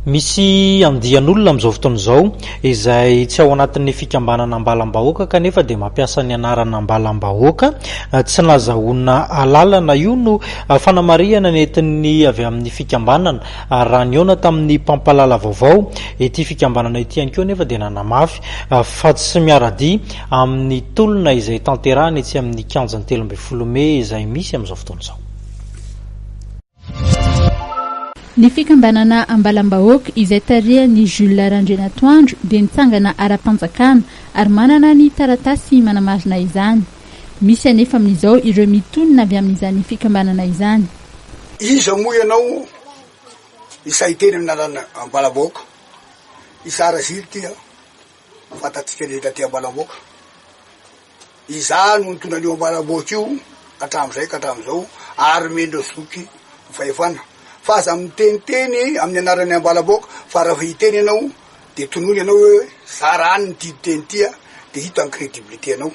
Misy andian'olona amin'izao fotoana izao izay tsy ao anatin'ny fikambanana Ambalambahoaka kanefa dia mampiasa ny anarana Ambalambahoaka tsy nazahoana alalana. Io no fanamarihana nentin'ny avy amin'ny fikambanana ary raha nihaona tamin'ny mpampalala vaovao ity fikambanana ity ihany koa anefa dia nanamafy fa tsy miara-dia amin'ny tolona izay tanterahana etsy amin'ny kianjan'ny 13 mey izay misy amin'izao fotoana izao. Ny fikambanana Ambalambahoaka izay tarihan'i Jules Randrianatoandro dia nitsangana ara-panjakana ary manana ny taratasy manamarina izany. Misy anefa amin'izao ireo mitonona avy amin'izany fikambanana izany. Iza moa ianao isahy hiteny amin'ny lalana Ambalambahoaka? I Saraziry ity an, fantatsika rehetra aty Ambalambahoaka. Izaho no nitondra an'io Ambalambahoaka io hatramin'izay ka hatramin'izao ary omen'ireo zoky ny fahefana. Fa aza miteniteny amin'ny anaran'ny Ambalambahoaka fa raha vao hiteny ianao dia tonony ianao hoe za raha any ity teny ity dia hita ny crédibilité anao.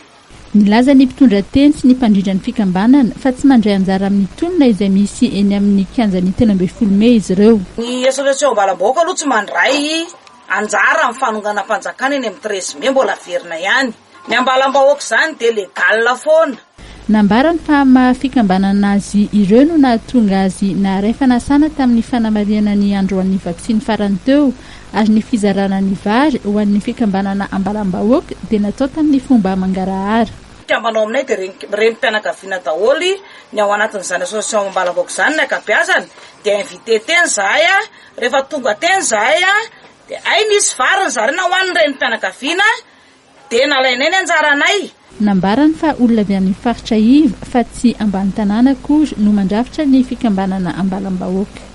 Nilaza ny mpitondra teny sy ny mpandrindra ny fikambanana fa tsy mandray anjara amin'ny tolona izay misy eny amin'ny kianjan'ny 13 mey izy ireo. Ny association Ambalambahoaka aloha tsy mandray anjara amin'ny fanonganam-panjakana eny amin'ny 13 mey, mbola averina ihany. Ny ambalam-bahoaka izany dia légal foana. Nambarany fa maha fikambanana azy ireo no nahatonga azy naharay fanasana tamin'ny fanamarihana ny androan'ny vaksiny farany teo ary ny fizarana ny vary ho an'ny fikambanana ambalam-bahoaka dia natao tamin'ny fomba mangarahara. Mpikambana ao aminay dia renim-pianakaviana daholo ny ao anatin'izany association ambalam-bahoaka izany ny ankabeazany dia invité teny izahay rehefa tonga teny izahay dia hay nisy vary nozaraina ho an'ny renim-pianakaviana Dia nalainay ny anjaranay. Nambarany fa olona avy amin'ny faritra iva fa tsy ambany tanàna akory no mandrafitra ny fikambanana Ambalambahoaka.